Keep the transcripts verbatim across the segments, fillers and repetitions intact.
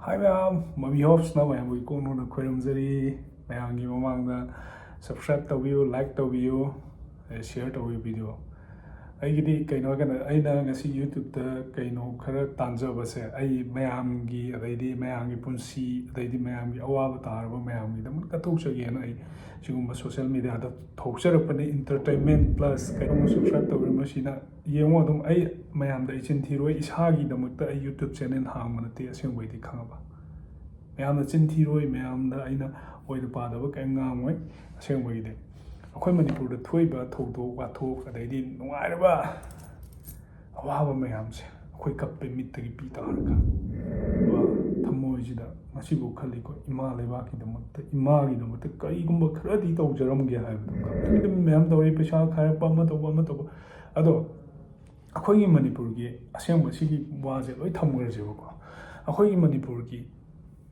ꯍꯥꯏ ꯃꯌꯥꯝ, ꯃꯃꯤ ꯍꯣꯞꯁꯅ ꯃꯌꯥꯝꯕꯨ ꯏꯀꯣꯛ ꯅꯣꯟꯅ ꯈꯣꯏꯔꯝꯖꯔꯤ꯫ ꯃꯌꯥꯝꯒꯤ ꯃꯃꯥꯡꯗ subscribe ꯇꯧꯕꯤꯌꯨ, like ꯇꯧꯕꯤꯌꯨ, share ꯇꯧꯕꯤꯌꯨ video꯫ ꯑꯩꯒꯤꯗꯤ ꯀꯩꯅꯣ ꯍꯥꯏꯀꯥꯟꯗ, ꯑꯩꯅ ꯉꯁꯤ YouTube-ꯇ ꯀꯩꯅꯣ ꯈꯔ ꯇꯥꯟꯖꯕꯁꯦ, ꯑꯩ ꯃꯌꯥꯝꯒꯤ, ꯑꯗꯩꯗꯤ ꯃꯌꯥꯝꯒꯤ ꯄꯨꯟꯁꯤ, ꯑꯗꯩꯗꯤ ꯃꯌꯥꯝꯒꯤ ꯑꯋꯥꯕ ꯇꯥꯔꯕ ꯃꯌꯥꯝꯒꯤꯗꯃꯛ ꯀꯠꯊꯣꯛꯆꯒꯦꯅ ꯑꯩ ꯁꯤꯒꯨꯝꯕ social media-ꯗ ꯊꯣꯛꯆꯔꯛꯄꯅꯤ꯫ Entertainment plus ꯀꯩꯅꯣꯝꯃ subscribe ꯇꯧꯕꯤꯔꯝꯕꯁꯤꯅ ꯌꯦꯡꯉꯣ꯫ ꯑꯗꯨꯝ ꯑꯩ ꯃꯌꯥꯝꯗ ꯑꯩ ꯆꯤꯟ ꯊꯤꯔꯣꯏ, ꯏꯁꯥꯒꯤꯗꯃꯛꯇ ꯑꯩ YouTube channel ꯍꯥꯡꯕ ꯅꯠꯇꯦ꯫ ꯑꯁꯦꯡꯕꯩꯗꯤ ꯈꯪꯉꯕ, ꯃꯌꯥꯝꯅ ꯆꯤꯟ ꯊꯤꯔꯣꯏ, ꯃꯌꯥꯝꯗ ꯑꯩꯅ ꯑꯣꯏꯗ ꯄꯥꯗꯕ ꯀꯔꯤꯝ ꯉꯥꯡꯉꯣꯏ꯫ ꯑꯁꯦꯡꯕꯒꯤꯗꯤ ꯑꯩꯈꯣꯏ ꯃꯅꯤꯄꯨꯔꯗ ꯊꯣꯛꯏꯕ ꯊꯧꯗꯣꯛ ꯋꯥꯊꯣꯛ, ꯑꯗꯩꯗꯤ ꯅꯨꯡꯉꯥꯏꯔꯕ ꯑꯋꯥꯕ ꯃꯌꯥꯝꯁꯦ ꯑꯩꯈꯣꯏ ꯀꯞꯄꯦ, ꯃꯤꯠꯇꯒꯤ ꯄꯤ ꯇꯥꯔꯒ꯫ ꯑꯗꯨꯒ ꯊꯃꯣꯏꯁꯤꯗ ꯉꯁꯤꯐꯥꯎ ꯈꯜꯂꯤꯀꯣ, ꯏꯃꯥ ꯂꯩꯕꯥꯛꯀꯤꯗꯃꯛꯇ, ꯏꯃꯥꯒꯤꯗꯃꯛꯇ ꯀꯔꯤꯒꯨꯝꯕ ꯈꯔꯗꯤ ꯇꯧꯖꯔꯝꯒꯦ ꯍꯥꯏꯕꯗꯣ꯫ ꯀꯞꯄꯦ, ꯃꯌꯥꯝ ꯇꯧꯔꯤ, ꯄꯩꯁꯥ ꯈꯥꯏꯔꯛꯄ, ꯑꯃ ꯇꯧꯕ, ꯑꯃ ꯇꯧꯕ꯫ ꯑꯗꯣ ꯑꯩꯈꯣꯏꯒꯤ ꯃꯅꯤꯄꯨꯔꯒꯤ ꯑꯁꯦꯡꯕ ꯁꯤꯒꯤ ꯋꯥꯁꯦ ꯂꯣꯏ ꯊꯝꯈ꯭ꯔꯁꯦꯕꯀꯣ꯫ ꯑꯩꯈꯣꯏꯒꯤ ꯃꯅꯤꯄꯨꯔꯒꯤ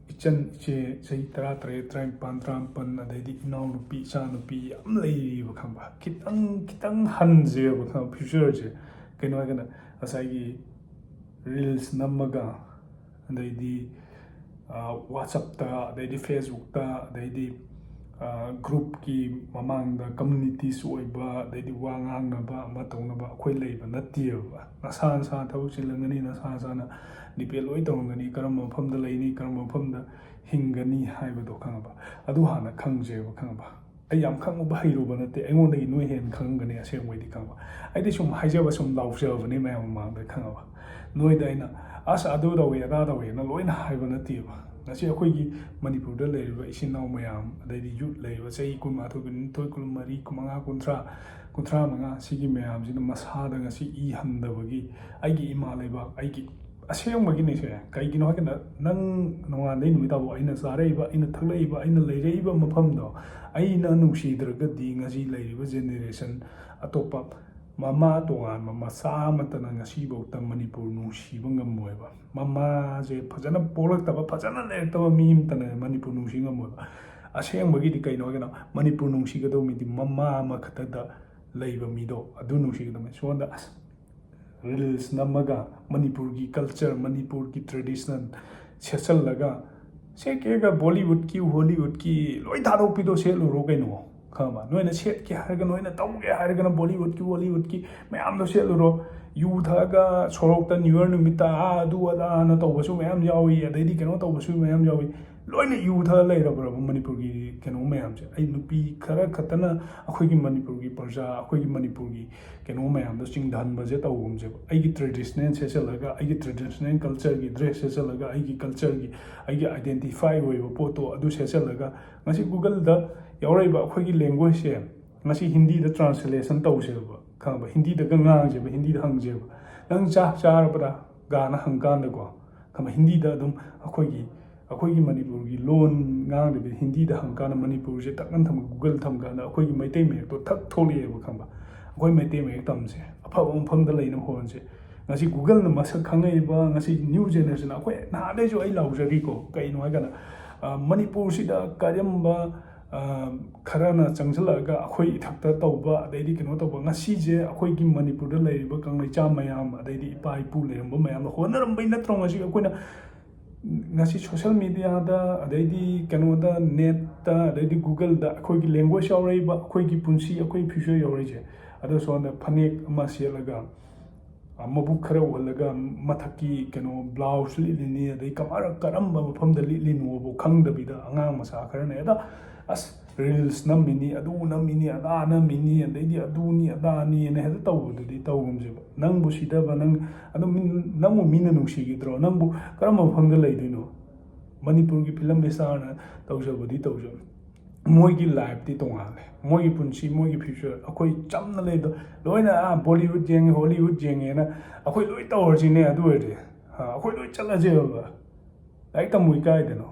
ꯏꯆꯟ ꯏꯆꯦ ꯆꯍꯤ ꯇꯔꯥꯇꯔꯦꯠ, ꯇꯔꯥꯅꯤꯄꯥꯟ, ꯇꯔꯥꯃꯥꯄꯟ, ꯑꯗꯩꯗꯤ ꯏꯅꯥꯎꯅꯨꯄꯤ, ꯏꯆꯥꯅꯨꯄꯤ ꯌꯥꯝ ꯂꯩꯔꯤꯕ, ꯈꯪꯕ? ꯈꯤꯇꯪ, ꯈꯤꯇꯪ ꯍꯟꯖꯦꯕ, ꯈꯪꯕ? Future-ꯁꯦ ꯀꯩꯅꯣ ꯍꯥꯏꯔꯒꯅ, ꯉꯁꯥꯏꯒꯤ reels ꯅꯝꯃꯒ, ꯑꯗꯩꯗꯤ, ꯑ, WhatsApp-ꯇ, ꯑꯗꯩꯗꯤ Facebook-ꯇ, ꯑꯗꯩꯗꯤ, ꯑ, group-ꯀꯤ ꯃꯃꯥꯡꯗ communities ꯑꯣꯏꯕ, ꯑꯗꯩꯗꯤ ꯋꯥ ꯉꯥꯡꯅꯕ, ꯑꯃ ꯇꯧꯅꯕ ꯑꯩꯈꯣꯏ ꯂꯩꯕ ꯅꯠꯇꯦꯕ꯫ ꯅꯁꯥ ꯅꯁꯥꯅ ꯊꯕꯛ ꯆꯤꯜꯂꯝꯒꯅꯤ, ꯅꯁꯥ ꯅꯁꯥꯅ depend ꯂꯣꯏ ꯇꯧꯔꯝꯒꯅꯤ, ꯀꯔꯝꯕ ꯃꯐꯝꯗ ꯂꯩꯅꯤ, ꯀꯔꯝꯕ ꯃꯐꯝꯗ ꯍꯤꯡꯒꯅꯤ ꯍꯥꯏꯕꯗꯣ, ꯈꯪꯉꯕ? ꯑꯗꯨ ꯍꯥꯟꯅ ꯈꯪꯖꯦꯕ, ꯈꯪꯉꯕ? ꯑꯩ ꯌꯥꯝ ꯈꯪꯉꯨꯕ ꯍꯩꯔꯨꯕ ꯅꯠꯇꯦ, ꯑꯩꯉꯣꯟꯗꯒꯤ ꯅꯣꯏ ꯍꯦꯟꯅ ꯈꯪꯉꯝꯒꯅꯤ ꯑꯁꯦꯡꯕꯩꯗꯤ, ꯈꯪꯉꯕ? ꯑꯩꯗꯤ ꯁꯨꯝ ꯍꯥꯏꯖꯕ, ꯁꯨꯝ ꯂꯥꯎꯖꯕꯅꯤ ꯃꯌꯥꯝ ꯃꯃꯥꯡꯗ, ꯈꯪꯉꯕ? ꯅꯣꯏꯗ ꯑꯩꯅ "ꯑꯁ, ꯑꯗꯨ ꯇꯧꯋꯦ, ꯑꯗꯥ ꯇꯧꯋꯦꯅ" ꯂꯣꯏꯅ ꯍꯥꯏꯕ ꯅꯠꯇꯦꯕ꯫ ꯉꯁꯤ ꯑꯩꯈꯣꯏꯒꯤ ꯃꯅꯤꯄꯨꯔꯗ ꯂꯩꯔꯤꯕ ꯏꯆꯤꯟ ꯏꯅꯥꯎ ꯃꯌꯥꯝ, ꯑꯗꯩꯗꯤ youth ꯂꯩꯔꯤꯕ ꯆꯍꯤ ꯀꯨꯟꯃꯥꯊꯣꯏ, ꯀꯨꯟꯅꯤꯊꯣꯏ, ꯀꯨꯟꯃꯔꯤ, ꯀꯨꯟꯃꯉꯥ, ꯀꯨꯟꯊ꯭ꯔꯥ, ꯀꯨꯟꯊ꯭ꯔꯥ ꯃꯉꯥ, ꯁꯤꯒꯤ ꯃꯌꯥꯝꯁꯤꯅ ꯃꯁꯥꯗ ꯉꯁꯤ ꯏ ꯍꯟꯗꯕꯒꯤ, ꯑꯩꯒꯤ ꯏꯃꯥ ꯂꯩꯕꯥꯛ, ꯑꯩꯒꯤ ꯑꯁꯦꯡꯕꯒꯤꯅꯤꯁꯦ꯫ ꯀꯩꯒꯤꯅꯣ ꯍꯥꯏꯀꯥꯟꯗ, ꯅꯪ ꯅꯣꯡꯉꯥꯟꯗꯩ ꯅꯨꯃꯤꯠ ꯇꯥꯕꯧ ꯑꯩꯅ ꯆꯥꯔꯛꯏꯕ, ꯑꯩꯅ ꯊꯛꯂꯛꯏꯕ, ꯑꯩꯅ ꯂꯩꯔꯛꯏꯕ ꯃꯐꯝꯗꯣ ꯑꯩꯅ ꯅꯨꯡꯁꯤꯗ꯭ꯔꯒꯗꯤ, ꯉꯁꯤ ꯂꯩꯔꯤꯕ generation ꯑꯇꯣꯞꯄ, ꯃꯃꯥ ꯇꯣꯉꯥꯟꯕ ꯃꯆꯥ ꯑꯃꯠꯇꯅ ꯉꯁꯤꯐꯥꯎꯗ ꯃꯅꯤꯄꯨꯔ ꯅꯨꯡꯁꯤꯕ ꯉꯝꯃꯣꯏꯕ꯫ ꯃꯃꯥꯁꯦ ꯐꯖꯅ ꯄꯣꯛꯂꯛꯇꯕ, ꯐꯖꯅ ꯂꯩꯔꯛꯇꯕ ꯃꯤ ꯑꯃꯠꯇꯅ ꯃꯅꯤꯄꯨꯔ ꯅꯨꯡꯁꯤ ꯉꯝꯃꯣꯏꯕ꯫ ꯑꯁꯦꯡꯕꯒꯤꯗꯤ ꯀꯩꯅꯣ ꯍꯥꯏꯒꯅ, ꯃꯅꯤꯄꯨꯔ ꯅꯨꯡꯁꯤꯒꯗꯧꯕ ꯃꯤꯗꯤ ꯃꯃꯥ ꯑꯃꯈꯛꯇꯗ ꯂꯩꯕ ꯃꯤꯗꯣ, ꯑꯗꯨ ꯅꯨꯡꯁꯤꯒꯗꯕꯅꯤ꯫ ꯁꯣꯝꯗ ꯑꯁ, reels ꯅꯝꯃꯒ ꯃꯅꯤꯄꯨꯔꯒꯤ culture, ꯃꯅꯤꯄꯨꯔꯒꯤ traditional, ꯁꯦꯠꯆꯜꯂꯒ, ꯁꯦꯠꯀꯦꯒ ꯕꯣꯂꯤꯋꯨꯗꯀꯤ, ꯍꯣꯂꯤꯋꯨꯗꯀꯤ ꯂꯣꯏ ꯊꯥꯗꯣꯛꯄꯤꯗꯣ ꯁꯦꯠꯂꯨꯔꯣ ꯀꯩꯅꯣ, ꯈꯪꯉꯕ? ꯅꯣꯏꯅ ꯁꯦꯠꯀꯦ ꯍꯥꯏꯔꯒ, ꯅꯣꯏꯅ ꯇꯧꯒꯦ ꯍꯥꯏꯔꯒꯅ ꯕꯣꯂꯤꯋꯨꯗꯀꯤ, ꯍꯣꯂꯤꯋꯨꯗꯀꯤ ꯃꯌꯥꯝꯗꯣ ꯁꯦꯠꯂꯨꯔꯣ꯫ ꯌꯨ ꯊꯛꯑꯒ ꯁꯣꯔꯣꯛꯇ ꯅ꯭ꯌꯨ ꯌꯔ ꯅꯨꯃꯤꯠꯇ ꯑꯥ ꯑꯗꯨ ꯑꯗꯥꯅ ꯇꯧꯕꯁꯨ ꯃꯌꯥꯝ ꯌꯥꯎꯏ, ꯑꯗꯩꯗꯤ ꯀꯩꯅꯣ ꯇꯧꯕꯁꯨ ꯃꯌꯥꯝ ꯌꯥꯎꯏ꯫ ꯂꯣꯏꯅ ꯌꯨ ꯊꯛꯑ ꯂꯩꯔꯕ꯭ꯔꯕ ꯃꯅꯤꯄꯨꯔꯒꯤ ꯀꯩꯅꯣ ꯃꯌꯥꯝꯁꯦ? ꯑꯩ ꯅꯨꯄꯤ ꯈꯔ ꯈꯛꯇꯅ ꯑꯩꯈꯣꯏꯒꯤ ꯃꯅꯤꯄꯨꯔꯒꯤ ꯄ꯭ꯔꯖꯥ, ꯑꯩꯈꯣꯏꯒꯤ ꯃꯅꯤꯄꯨꯔꯒꯤ ꯀꯩꯅꯣ ꯃꯌꯥꯝꯗꯣ ꯆꯤꯡꯊꯍꯟꯕꯁꯦ ꯇꯧꯒꯨꯝꯁꯦꯕ꯫ ꯑꯩꯒꯤ ꯇ꯭ꯔꯦꯗꯤꯁꯅꯦꯜ ꯁꯦꯠꯆꯜꯂꯒ, ꯑꯩꯒꯤ ꯇ꯭ꯔꯦꯗꯤꯁꯅꯦꯜ ꯀꯜꯆꯔꯒꯤ ꯗ꯭ꯔꯦꯁ ꯁꯦꯠꯆꯜꯂꯒ, ꯑꯩꯒꯤ ꯀꯜꯆꯔꯒꯤ, ꯑꯩꯒꯤ ꯑꯥꯏꯗꯦꯟꯇꯤꯐꯥꯏ ꯑꯣꯏꯕ ꯄꯣꯠꯇꯣ ꯑꯗꯨ ꯁꯦꯠꯆꯜꯂꯒ, ꯉꯁꯤ ꯒꯨꯒꯜꯗ ꯌꯥꯎꯔꯛꯏꯕ ꯑꯩꯈꯣꯏꯒꯤ ꯂꯦꯡꯒ꯭ꯋꯦꯖꯁꯦ ꯉꯁꯤ ꯍꯤꯟꯗꯤꯗ ꯇ꯭ꯔꯥꯟꯁꯂꯦꯁꯟ ꯇꯧꯁꯦꯕ, ꯈꯪꯉꯕ? ꯍꯤꯟꯗꯤꯗꯒ ꯉꯥꯡꯁꯦꯕ, ꯍꯤꯟꯗꯤꯗ ꯍꯪꯁꯦꯕ, "ꯅꯪ ꯆꯥꯛ ꯆꯥꯔꯕ꯭ꯔꯥ?" ꯒꯥꯅ ꯍꯪꯀꯥꯟꯗꯀꯣ, ꯈꯪꯉꯕ? ꯍꯤꯟꯗꯤꯗ ꯑꯗꯨꯝ ꯑꯩꯈꯣꯏꯒꯤ, ꯑꯩꯈꯣꯏꯒꯤ ꯃꯅꯤꯄꯨꯔꯒꯤ ꯂꯣꯟ ꯉꯥꯡꯗꯕꯤꯗ ꯍꯤꯟꯗꯤꯗ ꯍꯪꯀꯥꯟꯗ ꯃꯅꯤꯄꯨꯔꯁꯦ ꯇꯛꯅ ꯊꯝꯃ ꯒꯨꯒꯜ ꯊꯝꯀꯥꯟꯗ ꯑꯩꯈꯣꯏꯒꯤ ꯃꯩꯇꯩ ꯃꯌꯦꯛꯇꯣ ꯊꯛ ꯊꯣꯛꯂꯛꯑꯦꯕ, ꯈꯪꯕ? ꯑꯩꯈꯣꯏ ꯃꯩꯇꯩ ꯃꯌꯦꯛ ꯇꯝꯁꯦ ꯑꯐꯕ ꯃꯐꯝꯗ ꯂꯩꯅꯕ ꯍꯣꯠꯅꯁꯦ꯫ ꯉꯁꯤ ꯒꯨꯒꯜꯅ ꯃꯁꯛ ꯈꯪꯉꯛꯏꯕ, ꯉꯁꯤ ꯅ꯭ꯌꯨ ꯖꯦꯅꯦꯔꯦꯁꯟ, ꯑꯩꯈꯣꯏ ꯅꯍꯥꯟꯗꯩꯁꯨ ꯑꯩ ꯂꯥꯎꯖꯔꯤꯀꯣ, ꯀꯩꯅꯣ ꯍꯥꯏꯀꯥꯟꯗ, ꯑ, ꯃꯅꯤꯄꯨꯔꯁꯤꯗ ꯀꯔꯝꯕ, ꯑ, ꯈꯔꯅ ꯆꯪꯁꯤꯜꯂꯛꯑꯒ ꯑꯩꯈꯣꯏ ꯏꯊꯛꯇ ꯇꯧꯕ, ꯑꯗꯩꯗꯤ ꯀꯩꯅꯣ ꯇꯧꯕ, ꯉꯁꯤꯁꯦ ꯑꯩꯈꯣꯏꯒꯤ ꯃꯅꯤꯄꯨꯔꯗ ꯂꯩꯔꯤꯕ ꯀꯪꯂꯩꯆꯥ ꯃꯌꯥꯝ, ꯑꯗꯩꯗꯤ ꯏꯄꯥ ꯏꯄꯨ ꯂꯩꯔꯝꯕ ꯃꯌꯥꯝꯗꯣ ꯍꯣꯠꯅꯔꯝꯕꯩ ꯅꯠꯇ꯭ꯔꯣ ꯉꯁꯤ ꯑꯩꯈꯣꯏꯅ, ꯉꯁꯤ ꯁꯣꯁꯦꯜ ꯃꯦꯗꯤꯌꯥꯗ, ꯑꯗꯩꯗꯤ ꯀꯩꯅꯣꯗ, ꯅꯦꯠꯇ, ꯑꯗꯩꯗꯤ ꯒꯨꯒꯜꯗ ꯑꯩꯈꯣꯏꯒꯤ ꯂꯦꯡꯒ꯭ꯋꯦꯖ ꯌꯥꯎꯔꯛꯏꯕ, ꯑꯩꯈꯣꯏꯒꯤ ꯄꯨꯟꯁꯤ, ꯑꯩꯈꯣꯏ ꯐ꯭ꯌꯨꯆꯔ ꯌꯥꯎꯔꯛꯏꯁꯦ? ꯑꯗꯣ ꯁꯣꯝꯗ ꯐꯅꯦꯛ ꯑꯃ ꯁꯦꯠꯂꯒ, ꯑ, ꯃꯕꯨꯛ ꯈꯔ ꯎꯍꯜꯂꯒ, ꯃꯊꯛꯀꯤ ꯀꯩꯅꯣ ꯕ꯭ꯂꯥꯎꯁ ꯂꯤꯠꯂꯤꯅꯤ, ꯑꯗꯩ ꯀꯃꯥꯏꯅ, ꯀꯔꯝꯕ ꯃꯐꯝꯗ ꯂꯤꯠꯂꯤꯅꯣꯕꯨ ꯈꯪꯗꯕꯤꯗ ꯑꯉꯥꯡ ꯃꯆꯥ ꯈꯔꯅ ꯍꯦꯛꯇ, ꯑꯁ, ꯔꯤꯜꯁ ꯅꯝꯃꯤꯅꯤ, ꯑꯗꯨ ꯅꯝꯃꯤꯅꯤ, ꯑꯗꯥ ꯅꯝꯃꯤꯅꯤ, ꯑꯗꯩꯗꯤ ꯑꯗꯨꯅꯤ ꯑꯗꯥꯅꯤꯅ ꯍꯦꯛꯇ ꯇꯧꯕꯗꯨꯗꯤ ꯇꯧꯒꯨꯝꯁꯦꯕ꯫ ꯅꯪꯕꯨ ꯁꯤꯗꯕ, ꯅꯪ ꯑꯗꯨꯝ ꯃꯤ-, ꯅꯪꯕꯨ ꯃꯤꯅ ꯅꯨꯡꯁꯤꯈꯤꯗ꯭ꯔꯣ? ꯅꯪꯕꯨ ꯀꯔꯝꯕ ꯃꯐꯝꯗ ꯂꯩꯗꯣꯏꯅꯣ? ꯃꯅꯤꯄꯨꯔꯒꯤ ꯐꯤꯂꯝ ꯏꯁꯇꯥꯔꯅ ꯇꯧꯖꯕꯗꯤ ꯇꯧꯖꯕ, ꯃꯣꯏꯒꯤ ꯂꯥꯏꯐꯇꯤ ꯇꯣꯉꯥꯜꯂꯦ, ꯃꯣꯏꯒꯤ ꯄꯨꯟꯁꯤ, ꯃꯣꯏꯒꯤ ꯐ꯭ꯌꯨꯆꯔ꯫ ꯑꯩꯈꯣꯏ ꯆꯝꯅ ꯂꯩꯕꯗꯣ, ꯂꯣꯏꯅ, ꯑꯥ, ꯕꯣꯂꯤꯋꯨꯗ ꯌꯦꯡꯉꯦ, ꯍꯣꯂꯤꯋꯨꯗ ꯌꯦꯡꯉꯦꯅ ꯑꯩꯈꯣꯏ ꯂꯣꯏ ꯇꯧꯔꯁꯤꯅꯦ꯫ ꯑꯗꯨ ꯑꯣꯏꯔꯗꯤ, ꯑꯥ, ꯑꯩꯈꯣꯏ ꯂꯣꯏ ꯆꯠꯂꯁꯦꯕ, ꯂꯥꯏꯔꯤꯛ ꯇꯝꯃꯨ ꯏꯀꯥꯏꯗꯅꯣ,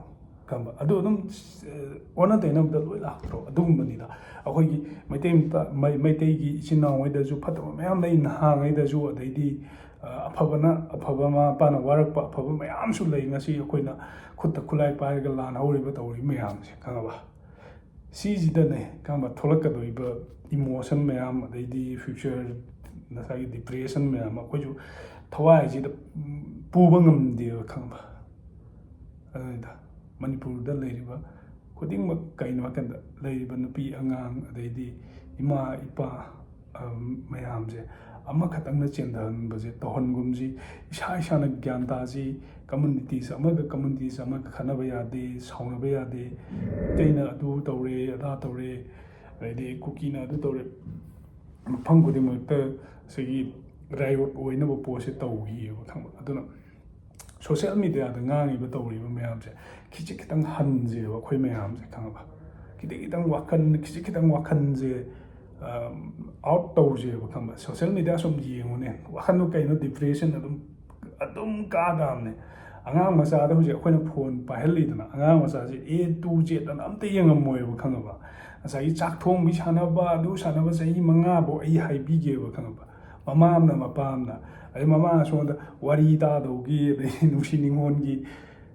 ꯈꯪꯕ? ꯑꯗꯨ ꯑꯗꯨꯝ, ꯑ, ꯑꯣꯟꯅ ꯇꯩꯅꯕꯗ ꯂꯣꯏ ꯂꯥꯛꯇ꯭ꯔꯣ? ꯑꯗꯨꯒꯨꯝꯕꯅꯤꯗ꯫ ꯑꯩꯈꯣꯏꯒꯤ ꯃꯩꯇꯩ ꯃꯆꯥ-, ꯃꯩ-, ꯃꯩꯇꯩꯒꯤ ꯏꯆꯤꯟ ꯏꯅꯥꯎꯉꯩꯗꯁꯨ ꯐꯠꯇꯕ ꯃꯌꯥꯝ ꯂꯩ, ꯅꯍꯥꯉꯩꯗꯁꯨ, ꯑꯗꯩꯗꯤ, ꯑ, ꯑꯐꯕꯅ, ꯑꯐꯕ ꯃꯃꯥ ꯃꯄꯥꯅ ꯋꯥꯔꯛꯄ ꯑꯐꯕ ꯃꯌꯥꯝꯁꯨ ꯂꯩ꯫ ꯉꯁꯤ ꯑꯩꯈꯣꯏꯅ ꯈꯨꯠꯇ ꯈꯨꯠꯂꯥꯏ ꯄꯥꯏꯔꯒ ꯂꯥꯟ ꯍꯧꯔꯤꯕ, ꯇꯧꯔꯤꯕ ꯃꯌꯥꯝꯁꯦ, ꯈꯪꯉꯕ? ꯁꯤꯁꯤꯗꯅꯦ, ꯈꯪꯕ, ꯊꯣꯛꯂꯛꯀꯗꯧꯔꯤꯕ ꯏꯃꯣꯁꯟ ꯃꯌꯥꯝ, ꯑꯗꯩꯗꯤ ꯐ꯭ꯌꯨꯆꯔ, ꯉꯁꯥꯏꯒꯤ ꯗꯤꯄ꯭ꯔꯦꯁꯟ ꯃꯌꯥꯝ ꯑꯩꯈꯣꯏꯁꯨ ꯊꯋꯥꯏꯁꯤꯗ, ꯎꯝ, ꯄꯨꯕ ꯉꯝꯗꯦꯕ, ꯈꯪꯕ? ꯑꯗꯨꯅꯤꯗ, ꯃꯅꯤꯄꯨꯔꯗ ꯂꯩꯔꯤꯕ ꯈꯨꯗꯤꯡꯃꯛ, ꯀꯩꯅꯣ ꯍꯥꯏꯀꯥꯟꯗ, ꯂꯩꯔꯤꯕ ꯅꯨꯄꯤ ꯑꯉꯥꯡ, ꯑꯗꯩꯗꯤ ꯏꯃꯥ ꯏꯄꯥ, ꯑꯝ, ꯃꯌꯥꯝꯁꯦ ꯑꯃꯈꯛꯇꯪꯅ ꯆꯦꯟꯊꯍꯟꯕꯁꯦ ꯇꯧꯍꯟꯒꯨꯝꯁꯤ꯫ ꯏꯁꯥ ꯏꯁꯥꯅ ꯒ꯭ꯌꯥꯟ ꯇꯥꯁꯤ꯫ Communities ꯑꯃꯒ communities ꯑꯃꯒ ꯈꯠꯅꯕ ꯌꯥꯗꯦ, ꯁꯥꯎꯅꯕ ꯌꯥꯗꯦ꯫ ꯃꯩꯇꯩꯅ ꯑꯗꯨ ꯇꯧꯔꯦ, ꯑꯗꯥ ꯇꯧꯔꯦ, ꯑꯗꯩꯗꯤ ꯀꯨꯀꯤꯅ ꯑꯗꯨ ꯇꯧꯔꯦ꯫ ꯃꯐꯝ ꯈꯨꯗꯤꯡꯃꯛꯇ ꯉꯁꯥꯏꯒꯤ riot ꯑꯣꯏꯅꯕ ꯄꯣꯠꯁꯦ ꯇꯧꯈꯤꯑꯕ, ꯈꯪꯕ? ꯑꯗꯨꯅ social mediaꯗ ꯉꯥꯡꯉꯤꯕ ꯇꯧꯔꯤꯕ ꯃꯌꯥꯝꯁꯦ ꯈꯤꯖꯤꯛ ꯈꯤꯇꯪ ꯍꯟꯁꯦꯕ, ꯑꯩꯈꯣꯏ ꯃꯌꯥꯝꯁꯦ, ꯈꯪꯉꯕ? ꯈꯤꯇꯪ ꯈꯤꯇꯪ ꯋꯥꯈꯜ, ꯈꯤꯖꯤꯛ ꯈꯤꯇꯪ ꯋꯥꯈꯜꯁꯦ, ꯑꯝ, out ꯇꯧꯁꯦꯕ, ꯈꯪꯕ? Social media ꯁꯨꯝ ꯌꯦꯡꯉꯨꯅꯦ, ꯋꯥꯈꯜꯗꯣ ꯀꯩꯅꯣ, depression ꯑꯗꯨꯝ, ꯑꯗꯨꯝ ꯀꯥꯗꯕꯅꯦ꯫ ꯑꯉꯥꯡ ꯃꯆꯥꯗ ꯍꯧꯖꯤꯛ ꯑꯩꯈꯣꯏꯅ phone ꯄꯥꯏꯍꯜꯂꯤꯗꯅ, ꯑꯉꯥꯡ ꯃꯆꯥꯁꯦ A to Z ꯑꯅ ꯑꯝꯇ ꯌꯦꯡꯉꯝꯃꯣꯏꯕ, ꯈꯪꯉꯕ? ꯉꯁꯥꯏꯒꯤ ꯆꯥꯛ ꯊꯣꯡꯕꯤ ꯁꯥꯟꯅꯕ, ꯑꯗꯨ ꯁꯥꯟꯅꯕ, ꯆꯍꯤ ꯃꯉꯥꯐꯧ ꯑꯩ ꯍꯥꯏꯕꯤꯒꯦꯕ, ꯈꯪꯉꯕ? ꯃꯃꯥ ꯑꯃꯅ ꯃꯄꯥ ꯑꯃꯅ, ꯑꯗꯩ ꯃꯃꯥ ꯑꯁꯣꯝꯗ ꯋꯥꯔꯤ ꯇꯥꯗꯧꯒꯤ, ꯑꯗꯩ ꯅꯨꯡꯁꯤ ꯅꯤꯉꯣꯟꯒꯤ,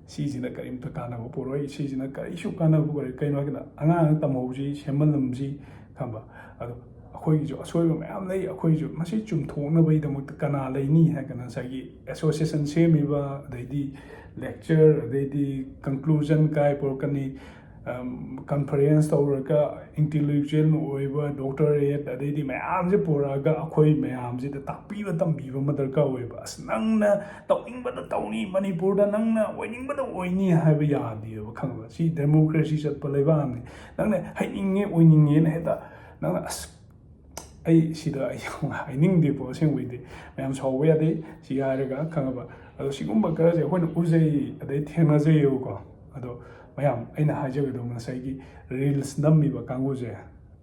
ꯁꯤꯁꯤꯅ ꯀꯔꯤꯝꯇ ꯀꯥꯟꯅꯕ ꯄꯨꯔꯛꯑꯣꯏ, ꯁꯤꯁꯤꯅ ꯀꯔꯤꯁꯨ ꯀꯥꯟꯅꯕ ꯄꯨꯔꯛꯑꯣꯏ꯫ ꯀꯩꯅꯣ ꯍꯥꯏꯀꯥꯟꯗ, ꯑꯉꯥꯡꯅ ꯇꯝꯍꯧꯁꯤ, ꯁꯦꯝꯍꯜꯂꯝꯁꯤ, ꯈꯪꯕ? ꯑꯗꯣ ꯑꯩꯈꯣꯏꯒꯤꯁꯨ ꯑꯁꯣꯏꯕ ꯃꯌꯥꯝ ꯂꯩ꯫ ꯑꯩꯈꯣꯏꯁꯨ ꯃꯁꯤ ꯆꯨꯝꯊꯣꯛꯅꯕꯒꯤꯗꯃꯛꯇ ꯀꯅꯥ ꯂꯩꯅꯤ ꯍꯥꯏꯔꯒꯅ, ꯉꯁꯥꯏꯒꯤ association ꯁꯦꯝꯃꯤꯕ, ꯑꯗꯩꯗꯤ lecture, ꯑꯗꯩꯗꯤ conclusion ꯀꯥꯏ ꯄꯨꯔꯛꯀꯅꯤ, ꯑꯝ, conference ꯇꯧꯔꯒ intellectual ꯑꯣꯏꯕ doctorate, ꯑꯗꯩꯗꯤ ꯃꯌꯥꯝꯁꯦ ꯄꯨꯔꯛꯑꯒ ꯑꯩꯈꯣꯏ ꯃꯌꯥꯝꯁꯤꯗ ꯇꯥꯛꯄꯤꯕ ꯇꯝꯕꯤꯕ ꯑꯃ ꯗꯔꯀꯥꯔ ꯑꯣꯏꯌꯦꯕ꯫ ꯑꯁ, ꯅꯪꯅ ꯇꯧꯅꯤꯡꯕꯗ ꯇꯧꯅꯤ, ꯃꯅꯤꯄꯨꯔꯗ ꯅꯪꯅ ꯑꯣꯏꯅꯤꯡꯕꯗ ꯑꯣꯏꯅꯤ ꯍꯥꯏꯕ ꯌꯥꯗꯦꯕ, ꯈꯪꯕ? ꯁꯤ democracy ꯆꯠꯄ ꯂꯩꯕꯥꯛ ꯑꯃꯅꯤ꯫ ꯅꯪꯅ ꯍꯩꯅꯤꯡꯉꯦ, ꯑꯣꯏꯅꯤꯡꯉꯦꯅ ꯍꯦꯛꯇ ꯅꯪꯅ, ꯑꯁ, ꯑꯩ ꯁꯤꯗ ꯑꯩ ꯌꯥꯝ ꯍꯥꯏꯅꯤꯡꯗꯦꯀꯣ, ꯑꯁꯦꯡꯕꯩꯗꯤ꯫ ꯃꯌꯥꯝ ꯁꯥꯎꯕ ꯌꯥꯗꯦ ꯁꯤ ꯍꯥꯏꯔꯒ, ꯈꯪꯉꯕ? ꯑꯗꯣ ꯁꯤꯒꯨꯝꯕ ꯈꯔꯁꯦ ꯑꯩꯈꯣꯏꯅ ꯎꯖꯩ, ꯑꯗꯩ ꯊꯦꯡꯅꯖꯩꯌꯦꯕꯀꯣ꯫ ꯑꯗꯣ ꯃꯌꯥꯝ, ꯑꯩꯅ ꯍꯥꯏꯖꯒꯗꯧꯕ, ꯉꯁꯥꯏꯒꯤ reels ꯅꯝꯃꯤꯕ ꯀꯥꯡꯕꯨꯁꯦ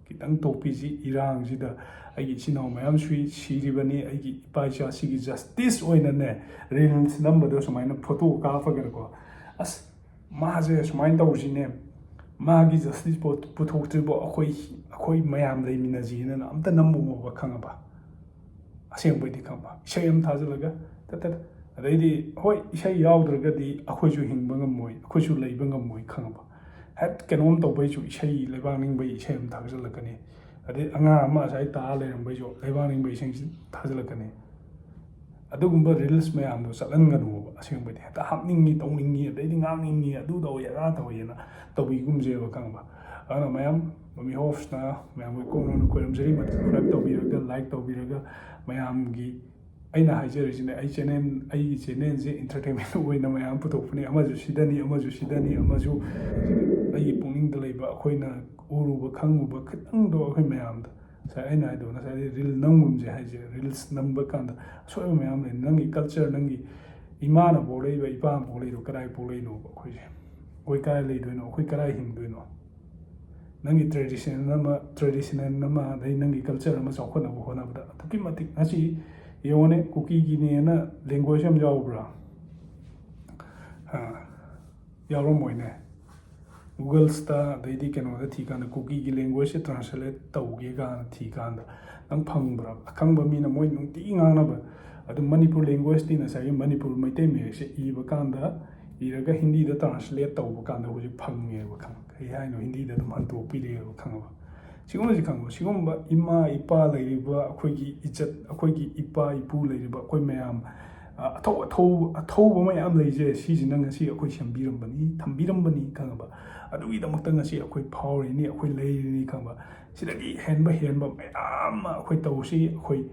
ꯈꯤꯇꯪ ꯇꯣꯛꯄꯤꯁꯤ꯫ ꯏꯔꯥꯡꯁꯤꯗ ꯑꯩꯒꯤ ꯏꯆꯤꯟ ꯏꯅꯥꯎ ꯃꯌꯥꯝ ꯁꯨꯏ, ꯁꯤꯔꯤꯕꯅꯤ, ꯑꯩꯒꯤ ꯏꯄꯥ ꯏꯆꯥꯁꯤꯒꯤ justice ꯑꯣꯏꯅꯅꯦ, reels ꯅꯝꯕꯗꯣ ꯁꯨꯃꯥꯏꯅ photo ꯀꯥꯞꯄꯒꯅꯀꯣ, "ꯑꯁ, ꯃꯥꯁꯦ ꯁꯨꯃꯥꯏꯅ ꯇꯧꯁꯤꯅꯦ, ꯃꯥꯒꯤ justice ꯄꯨꯊꯣꯛꯇ꯭ꯔꯤꯕꯣ ꯑꯩꯈꯣꯏ, ꯑꯩꯈꯣꯏ ꯃꯌꯥꯝ ꯂꯩꯃꯤꯟꯅꯁꯤꯅ" ꯑꯝꯇ ꯅꯝꯃꯨꯕ, ꯈꯪꯉꯕ? ꯑꯁꯦꯡꯕꯩꯗꯤ, ꯈꯪꯕ, ꯏꯁꯩ ꯑꯃ ꯊꯥꯖꯤꯜꯂꯒ, ꯇꯠ ꯇꯠ꯫ ꯑꯗꯩꯗꯤ, ꯍꯣꯏ, ꯏꯁꯩ ꯌꯥꯎꯗ꯭ꯔꯒꯗꯤ ꯑꯩꯈꯣꯏꯁꯨ ꯍꯤꯡꯕ ꯉꯝꯃꯣꯏ, ꯑꯩꯈꯣꯏꯁꯨ ꯂꯩꯕ ꯉꯝꯃꯣꯏ, ꯈꯪꯉꯕ? ꯍꯦꯛ ꯀꯩꯅꯣꯝ ꯇꯧꯕꯩꯁꯨ ꯏꯁꯩ, ꯂꯩꯕꯥꯛ ꯅꯤꯡꯕꯩ ꯏꯁꯩ ꯑꯃ ꯊꯥꯖꯤꯜꯂꯛꯀꯅꯤ꯫ ꯑꯗꯩ ꯑꯉꯥꯡ ꯑꯃ ꯉꯁꯥꯏ ꯇꯥ ꯂꯩꯔꯝꯕꯩꯁꯨ ꯂꯩꯕꯥꯛ ꯅꯤꯡꯕꯩ ꯏꯁꯩ ꯊꯥꯖꯤꯜꯂꯛꯀꯅꯤ꯫ ꯑꯗꯨꯒꯨꯝꯕ reels ꯃꯌꯥꯝꯗꯣ ꯆꯠꯍꯟꯒꯅꯨꯕ, ꯑꯁꯦꯡꯕꯗꯤ ꯍꯦꯛꯇ ꯍꯥꯞꯅꯤꯡꯉꯤ, ꯇꯧꯅꯤꯡꯉꯤ, ꯑꯗꯩꯗꯤ ꯉꯥꯡꯅꯤꯡꯉꯤ, ꯑꯗꯨ ꯇꯧꯋꯤ ꯑꯗꯥ ꯇꯧꯋꯤꯅ ꯇꯧꯕꯤꯒꯨꯝꯁꯦꯕ, ꯈꯪꯕ? ꯑꯗꯨꯅ ꯃꯌꯥꯝ ꯃꯃꯤ ꯍꯣꯞꯁꯅ ꯃꯌꯥꯝꯒꯤ ꯀꯣꯛꯅꯣꯟꯅ ꯈꯣꯏꯔꯝꯖꯔꯤ꯫ ꯃꯇꯝ ꯁꯕꯁꯀ꯭ꯔꯥꯏꯕ ꯇꯧꯕꯤꯔꯒ, ꯂꯥꯏꯛ ꯇꯧꯕꯤꯔꯒ, ꯃꯌꯥꯝꯒꯤ, ꯑꯩꯅ ꯍꯥꯏꯖꯔꯤꯁꯤꯅꯦ, ꯑꯩ ꯆꯦꯅꯦꯜ, ꯑꯩꯒꯤ ꯆꯦꯅꯦꯜꯁꯦ ꯏꯟꯇꯔꯇꯦꯟꯃꯦꯟ ꯑꯣꯏꯅ ꯃꯌꯥꯝ ꯄꯨꯊꯣꯛꯄꯅꯤ꯫ ꯑꯃꯁꯨ ꯁꯤꯗꯅꯤ, ꯑꯃꯁꯨ ꯁꯤꯗꯅꯤ, ꯑꯃꯁꯨ ꯑꯩꯒꯤ ꯄꯨꯛꯅꯤꯡꯗ ꯂꯩꯕ, ꯑꯩꯈꯣꯏꯅ ꯎꯔꯨꯕ ꯈꯪꯉꯨꯕ ꯈꯤꯇꯪꯗꯣ ꯑꯩꯈꯣꯏ ꯃꯌꯥꯝꯗ, ꯉꯁꯥꯏ ꯑꯩꯅ ꯍꯥꯏꯗꯣ, ꯉꯁꯥꯏꯗꯤ ꯔꯤꯜ ꯅꯝꯒꯨꯝꯁꯦ ꯍꯥꯏꯁꯦ, ꯔꯤꯜꯁ ꯅꯝꯕ ꯀꯥꯟꯗ ꯑꯁꯣꯏꯕ ꯃꯌꯥꯝ ꯂꯩ꯫ ꯅꯪꯒꯤ ꯀꯜꯆꯔ, ꯅꯪꯒꯤ ꯏꯃꯥꯅ ꯄꯣꯛꯂꯛꯏꯕ, ꯏꯄꯥꯅ ꯄꯣꯛꯂꯛꯏꯗꯣ ꯀꯗꯥꯏ ꯄꯣꯛꯂꯛꯏꯅꯣꯕ? ꯑꯩꯈꯣꯏꯁꯦ, ꯑꯩꯈꯣꯏ ꯀꯗꯥꯏ ꯂꯩꯗꯣꯏꯅꯣ? ꯑꯩꯈꯣꯏ ꯀꯗꯥꯏ ꯍꯤꯡꯗꯣꯏꯅꯣ? ꯅꯪꯒꯤ ꯇ꯭ꯔꯦꯗꯤꯁꯅꯦꯜ ꯑꯃ, ꯇ꯭ꯔꯦꯗꯤꯁꯅꯦꯜ ꯑꯃ, ꯑꯗꯩ ꯅꯪꯒꯤ ꯀꯜꯆꯔ ꯑꯃ ꯆꯥꯎꯈꯠꯅꯕ ꯍꯣꯠꯅꯕꯗ ꯑꯗꯨꯛꯀꯤ ꯃꯇꯤꯛ, ꯉꯁꯤ ꯌꯦꯡꯉꯣꯅꯦ, ꯀꯨꯀꯤꯒꯤꯅꯦꯅ ꯂꯦꯡꯒ꯭ꯋꯦꯖ ꯑꯃ ꯌꯥꯎꯕ꯭ꯔꯥ? ꯑꯥ, ꯌꯥꯎꯔꯝꯃꯣꯏꯅꯦ꯫ ꯒꯨꯒꯜꯁꯇ, ꯑꯗꯩꯗꯤ ꯀꯩꯅꯣꯗ ꯊꯤꯀꯥꯟꯗ, ꯀꯨꯀꯤꯒꯤ ꯂꯦꯡꯒ꯭ꯋꯦꯖꯁꯦ ꯇ꯭ꯔꯥꯟꯁꯂꯦꯠ ꯇꯧꯒꯦ ꯀꯥꯏꯅ ꯊꯤꯀꯥꯟꯗ, ꯅꯪ ꯐꯪꯕ꯭ꯔꯥ? ꯑꯈꯪꯕ ꯃꯤꯅ ꯃꯣꯏ ꯅꯨꯡꯇꯤꯒꯤ ꯉꯥꯡꯅꯕ, ꯑꯗꯨꯝ ꯃꯅꯤꯄꯨꯔ ꯂꯦꯡꯒ꯭ꯋꯦꯖꯇꯤ, ꯉꯁꯥꯏꯒꯤ ꯃꯅꯤꯄꯨꯔ ꯃꯩꯇꯩ ꯃꯌꯦꯛꯁꯦ ꯏꯕ ꯀꯥꯟꯗ, ꯏꯔꯒ ꯍꯤꯟꯗꯤꯗ ꯇ꯭ꯔꯥꯟꯁꯂꯦꯠ ꯇꯧꯕ ꯀꯥꯟꯗ ꯍꯧꯖꯤꯛ ꯐꯪꯉꯦꯕ, ꯈꯪꯉꯕ? ꯀꯩ ꯍꯥꯏꯅꯣ? ꯍꯤꯟꯗꯤꯗ ꯑꯗꯨꯝ ꯍꯟꯗꯣꯛꯄꯤꯔꯛꯑꯦꯕ, ꯈꯪꯉꯕ? ꯁꯤꯒꯨꯝꯕꯁꯤ ꯈꯪꯕ, ꯁꯤꯒꯨꯝꯕ ꯏꯃꯥ ꯏꯄꯥ ꯂꯩꯔꯤꯕ, ꯑꯩꯈꯣꯏꯒꯤ ꯏꯖꯠ, ꯑꯩꯈꯣꯏꯒꯤ ꯏꯄꯥ ꯏꯄꯨ ꯂꯩꯔꯤꯕ, ꯑꯩꯈꯣꯏ ꯃꯌꯥꯝ, ꯑ, ꯑꯊꯧ-, ꯑꯊꯧ-, ꯑꯊꯧꯕ ꯃꯌꯥꯝ ꯂꯩꯖꯩ꯫ ꯁꯤꯁꯤꯅ ꯉꯁꯤ ꯑꯩꯈꯣꯏ ꯁꯦꯝꯕꯤꯔꯝꯕꯅꯤ, ꯊꯝꯕꯤꯔꯝꯕꯅꯤ, ꯈꯪꯉꯕ? ꯑꯗꯨꯒꯤꯗꯃꯛꯇ ꯉꯁꯤ ꯑꯩꯈꯣꯏ ꯐꯥꯎꯔꯤꯅꯤ, ꯑꯩꯈꯣꯏ ꯂꯩꯔꯤꯅꯤ, ꯈꯪꯉꯕ? ꯁꯤꯗꯒꯤ ꯍꯦꯟꯕ, ꯍꯦꯟꯕ ꯃꯌꯥꯝ ꯑꯃ ꯑꯩꯈꯣꯏ ꯇꯧꯁꯤ꯫ ꯑꯩꯈꯣꯏꯗꯤ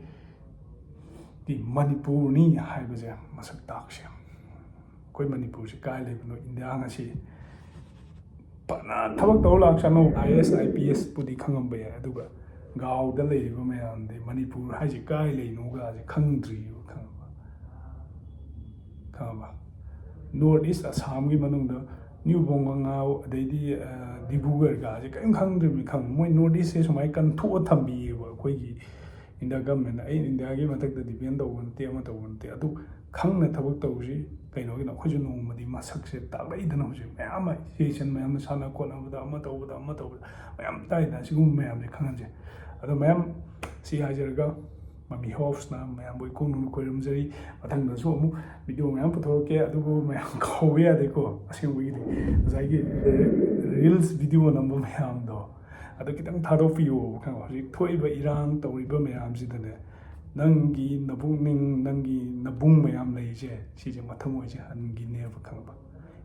ꯃꯅꯤꯄꯨꯔꯅꯤ ꯍꯥꯏꯕꯁꯦ ꯃꯁꯛ ꯇꯥꯛꯁꯤ꯫ ꯑꯩꯈꯣꯏ ꯃꯅꯤꯄꯨꯔꯁꯤ ꯀꯥꯏ ꯂꯩꯕꯅꯣ? ꯏꯟꯗꯤꯌꯥ ꯉꯁꯤ ꯐꯅ ꯊꯕꯛ ꯇꯧꯔ ꯂꯥꯛꯁꯅꯨ, IAS IPS ꯄꯨꯗꯤ ꯈꯪꯉꯝꯕ ꯌꯥꯏ, ꯑꯗꯨꯒ ꯒꯥꯎꯗ ꯂꯩꯔꯤꯕ ꯃꯌꯥꯝꯗꯤ ꯃꯅꯤꯄꯨꯔ ꯍꯥꯏꯁꯦ ꯀꯥꯏ ꯂꯩꯅꯣꯒꯁꯦ ꯈꯪꯗ꯭ꯔꯤꯕ, ꯈꯪꯉꯕ? ꯈꯪꯉꯕ? ꯅꯣꯔꯠ ꯏꯁ ꯑꯁꯥꯝꯒꯤ ꯃꯅꯨꯡꯗ ꯅ꯭ꯌꯨ ꯕꯣꯡꯒꯥꯉꯥꯎ, ꯑꯗꯩꯗꯤ, ꯑ, ꯗꯤꯕ꯭ꯔꯨꯒꯔꯒꯁꯦ ꯀꯔꯤꯝ ꯈꯪꯗ꯭ꯔꯤꯕꯅꯤ, ꯈꯪꯉꯕ? ꯃꯣꯏ ꯅꯣꯔꯠ ꯏꯁꯁꯦ ꯁꯨꯃꯥꯏꯅ ꯀꯟꯊꯣꯛꯑ ꯊꯝꯕꯤꯌꯦꯕ ꯑꯩꯈꯣꯏꯒꯤ ꯏꯟꯗꯤꯌꯥ ꯒꯃꯦꯟꯅ꯫ ꯑꯩ ꯏꯟꯗꯤꯌꯥꯒꯤ ꯃꯊꯛꯇ ꯗꯤꯄꯦꯟ ꯇꯧꯕ ꯅꯠꯇꯦ, ꯑꯃ ꯇꯧꯕ ꯅꯠꯇꯦ, ꯑꯗꯨ ꯈꯪꯅ ꯊꯕꯛ ꯇꯧꯁꯤ꯫ ꯀꯩꯅꯣꯒꯤꯅꯣ, ꯑꯩꯈꯣꯏꯁꯨ ꯅꯣꯡꯃꯗꯤ ꯃꯁꯛꯁꯦ ꯇꯥꯛꯂꯛꯏꯗꯅ꯫ ꯍꯧꯖꯤꯛ ꯃꯌꯥꯝ ꯑꯃ ꯏꯆꯦ ꯏꯆꯟ ꯃꯌꯥꯝꯅ ꯁꯥꯟꯅ ꯈꯣꯠꯅꯕꯗ, ꯑꯃ ꯇꯧꯕꯗ, ꯑꯃ ꯇꯧꯕꯗ ꯃꯌꯥꯝ ꯇꯥꯏꯗꯅ꯫ ꯁꯤꯒꯨꯝꯕ ꯃꯌꯥꯝꯁꯦ ꯈꯪꯍꯟꯁꯦ꯫ ꯑꯗꯣ ꯃꯌꯥꯝ ꯁꯤ ꯍꯥꯏꯖꯔꯒ, ꯃꯃꯤ ꯍꯣꯞꯁꯅ ꯃꯌꯥꯝꯕꯨ ꯏꯀꯣꯛ ꯅꯧꯅ ꯈꯣꯏꯔꯝꯖꯔꯤ꯫ ꯃꯊꯪꯗꯁꯨ ꯑꯃꯨꯛ ꯚꯤꯗꯤꯑꯣ ꯃꯌꯥꯝ ꯄꯨꯊꯣꯔꯛꯀꯦ, ꯑꯗꯨꯕꯨ ꯃꯌꯥꯝ ꯀꯥꯎꯕ ꯌꯥꯗꯦꯀꯣ꯫ ꯑꯁꯦꯡꯕꯒꯤꯗꯤ ꯉꯁꯥꯏꯒꯤ ꯔꯤꯜꯁ ꯚꯤꯗꯤꯑꯣ ꯅꯝꯕ ꯃꯌꯥꯝꯗꯣ, ꯑꯗꯨ ꯈꯤꯇꯪ ꯊꯥꯗꯣꯛꯄꯤꯌꯣ, ꯈꯪꯉꯕ? ꯍꯧꯖꯤꯛ ꯊꯣꯛꯏꯕ ꯏꯔꯥꯡ ꯇꯧꯔꯤꯕ ꯃꯌꯥꯝꯁꯤꯗꯅꯦ, ꯅꯪꯒꯤ ꯅꯕꯨꯛꯅꯤꯡ, ꯅꯪꯒꯤ ꯅꯕꯨꯡ ꯃꯌꯥꯝ ꯂꯩꯔꯤꯁꯦ, ꯁꯤꯁꯦ ꯃꯊꯪ ꯑꯣꯏꯁꯦ ꯍꯟꯈꯤꯅꯦꯕ, ꯈꯪꯉꯕ?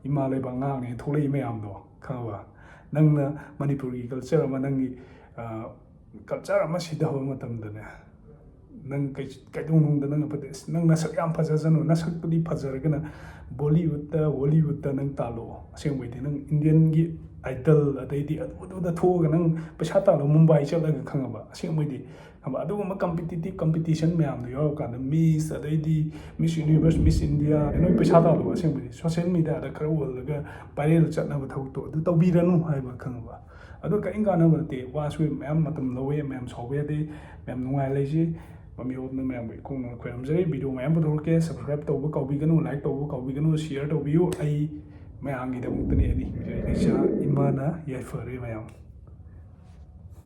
ꯏꯃꯥ ꯂꯩꯕꯥꯛ ꯉꯥꯡꯅꯦ ꯊꯣꯛꯂꯛꯏ ꯃꯌꯥꯝꯗꯣ, ꯈꯪꯉꯕ? ꯅꯪꯅ ꯃꯅꯤꯄꯨꯔꯒꯤ ꯀꯜꯆꯔ ꯑꯃ, ꯅꯪꯒꯤ ꯀꯜꯆꯔ ꯑꯃ ꯁꯤꯊꯕ ꯃꯇꯝꯗꯅꯦ, ꯅꯪ ꯀꯩ-, ꯀꯩꯗꯧꯅꯨꯡꯗ ꯅꯪ ꯐꯠꯇꯦ꯫ ꯑꯁ, ꯅꯪ ꯅꯁꯛ ꯌꯥꯝ ꯐꯖꯁꯅꯨ, ꯅꯁꯛꯄꯨꯗꯤ ꯐꯖꯔꯒꯅ ꯕꯣꯂꯤꯋꯨꯠꯇ, ꯍꯣꯂꯤꯋꯨꯠꯇ ꯅꯪ ꯇꯥꯜꯂꯣ꯫ ꯑꯁꯦꯡꯕꯩꯗꯤ ꯅꯪ ꯏꯟꯗꯤꯌꯟꯒꯤ ꯑꯥꯏꯗꯜ, ꯑꯗꯩꯗꯤ ꯑꯗꯨ ꯑꯗꯨꯗ ꯊꯣꯛꯑꯒ ꯅꯪ ꯄꯩꯁꯥ ꯇꯥꯜꯂꯣ, ꯃꯨꯝꯕꯥꯏ ꯆꯠꯂꯒ, ꯈꯪꯉꯕ? ꯑꯁꯦꯡꯕꯩꯗꯤ, ꯈꯪꯉꯕ? ꯑꯗꯨꯒꯨꯝꯕ ꯀꯝꯄꯤꯇꯤꯇꯤꯞ ꯀꯝꯄꯤꯇꯤꯁꯟ ꯃꯌꯥꯝꯗꯣ ꯌꯥꯎꯔꯀꯥꯟꯗ, ꯃꯤꯁ, ꯑꯗꯩꯗꯤ ꯃꯤꯁ ꯌꯨꯅꯤꯚꯔꯁ, ꯃꯤꯁ ꯏꯟꯗꯤꯌꯥ, ꯅꯣꯏ ꯄꯩꯁꯥ ꯇꯥꯜꯂꯣ꯫ ꯑꯁꯦꯡꯕꯩꯗꯤ ꯁꯣꯁꯤꯌꯦꯜ ꯃꯤꯗꯤꯌꯥꯗ ꯈꯔ ꯎꯍꯜꯂꯒ ꯚꯥꯏꯔꯦꯜ ꯆꯠꯅꯕ ꯊꯕꯛꯇꯣ ꯑꯗꯨ ꯇꯧꯕꯤꯔꯅꯨ ꯍꯥꯏꯕ, ꯈꯪꯉꯕ? ꯑꯗꯣ ꯀꯔꯤꯝ ꯀꯥꯟꯅꯕ ꯅꯠꯇꯦ꯫ ꯋꯥꯁꯨ ꯃꯌꯥꯝ ꯃꯇꯝ ꯂꯧꯋꯦ, ꯃꯌꯥꯝ ꯁꯥꯎꯕ ꯌꯥꯗꯦ, ꯃꯌꯥꯝ ꯅꯨꯡꯉꯥꯏ ꯂꯩꯁꯤ꯫ ꯃꯃꯤꯔꯣꯝꯅ ꯃꯌꯥꯝꯕꯨ ꯏꯈꯣꯡꯅ ꯈꯣꯏꯔꯝꯖꯔꯤ꯫ ꯚꯤꯗꯤꯑꯣ ꯃꯌꯥꯝ ꯄꯨꯊꯣꯔꯛꯀꯦ꯫ ꯁꯕꯁꯀ꯭ꯔꯥꯏꯕ ꯇꯧꯕ ꯀꯥꯎꯕꯤꯒꯅꯨ, ꯂꯥꯏꯛ ꯇꯧꯕ ꯀꯥꯎꯕꯤꯒꯅꯨ, ꯁꯤꯌꯔ ꯇꯧꯕꯤꯌꯨ꯫ ꯑꯩ ꯃꯌꯥꯝꯒꯤꯗꯃꯛꯇꯅꯤ ꯑꯩꯅ ꯍꯤꯡꯖꯔꯤꯁꯦ꯫ ꯏꯆꯥ ꯏꯃꯥꯅ ꯌꯥꯏꯐꯔꯦ ꯃꯌꯥꯝ꯫